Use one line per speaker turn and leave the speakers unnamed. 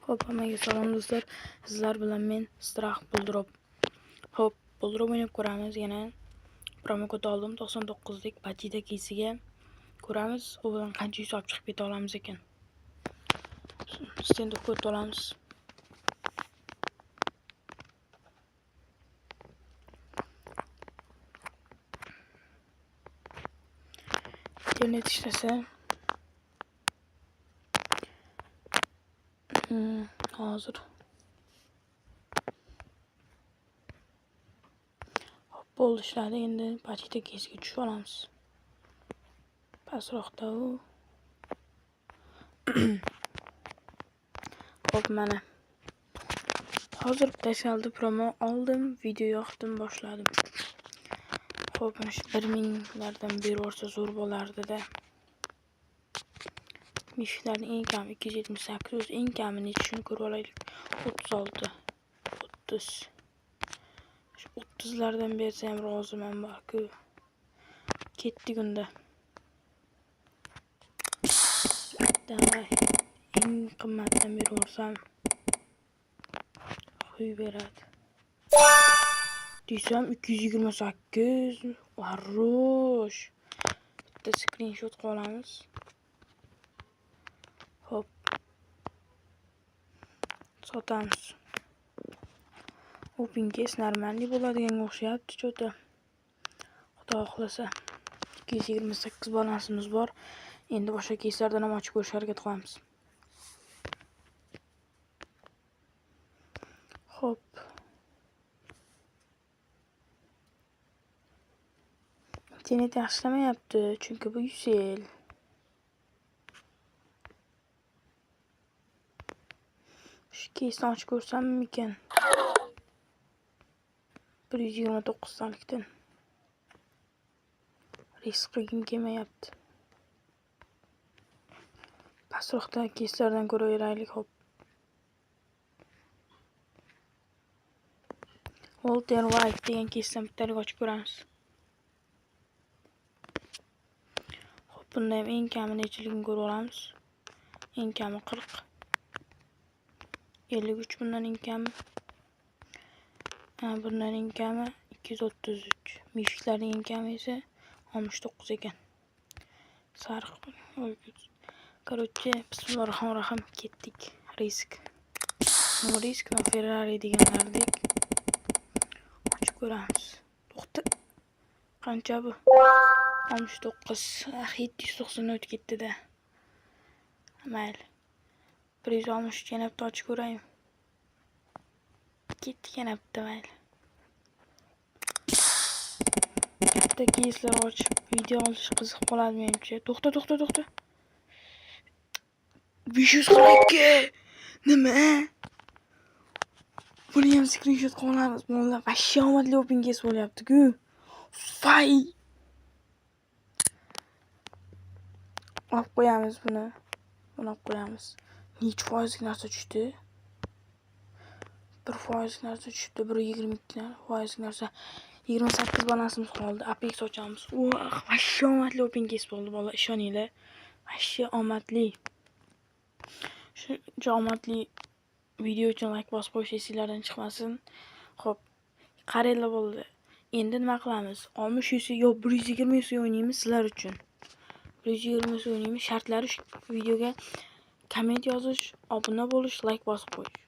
Xo'p, hammaga salom do'stlar. Sizlar bilan men Strah Buldrop. Xo'p, Buldrop o'ynab ko'ramiz. Yana promokod oldim 99lik Patida keysiga. Ko'ramiz, u bilan qancha hisob chiqib keta olamiz ekan. Stendov ko'rib olamiz. Internet ishlasa hozir. Hop, bo'ldi, ishladi. Endi Patida keysiga tushib olamiz. Pastroqda u. Hop, mana. Hozir tashaldi promo oldim, video yoqdim, boshladim. Xo'p, mana shu 1000 lardan berib yuborsa zo'r bo'lardi-da. Miflarning eng kami 278, o'zi eng kami nechi, shuni ko'rib olaylik. 36, 30. Shu 30 lardan bersa ham roziman borku. Ketdik unda. Давай. Eng qimmatdan berib yuborsam huy beradi. Desam 228. Хорош. Bitta skrinshot qilib olamiz. Xo'p. Sotamiz. Open case нормальный bo'ladiganga o'xshayapti что-то. Xudo xohlasa. 228 balansimiz bor. Endi boshqa keyslardan ham ochib ko'rishga harakat qilamiz. Xo'p. Internet yaxshi ishlamayapti, chunki bu Ucell. Shu keysni ochib ko'rsammikan? 129 talikdan. Risk qilgim kelmayapti. Pastroqdagi keyslardan ko'raveraylik, xo'p. Walter White degan keysdan bittalik ochib ko'ramiz. Xo'p, bunda ham eng kami nechiligini ko'rib olamiz. Eng kami 40. 53 bundan eng kami. Ha, bundan eng kami 233. Mifiklarning eng kami esa 69 ekan. Sariq. Короче, bismillahirrohmanirrohim, ketdik. Risk. No risk, no Ferrari deganlardek. Ochib ko'ramiz. To'xta. Qancha bu? 69. Ah, 790 o'tib ketdi-da. Mayli. 163 yana bitta ochib ko'raymi? Ketdik yana bitta, mayli. Katta keyslar ochib video olish qiziq bo'ladi menimcha. To'xta, to'xta, to'xta. 542. Nima? Buni ham skrinshot qilib olamiz. Bolalar, вообще omadli open case bo'lyapti-ku. Fay! Olib qo'yamiz buni. Buni olib qo'yamiz. Nechi foizlik narsa tushdi? 1 foizlik narsa tushibdi, 1.22 foizlik narsa. 28 balansimiz qoldi. Apex ochamiz. Voh, вообще omadli open case bo'ldi, bolalar, ishoninglar. Вообще omadli. Shuncha omadli video uchun like bosib qo'yish esinglardan chiqmasin. Xo'p, qaranglar bo'ldi. Endi nima qilamiz? 60 UC yo'q, 120 UC o'ynaymiz sizlar uchun. 120 UC o'ynaymiz. Shartlari shu: videoga komment yozish, obuna bo'lish, like bosib qo'yish.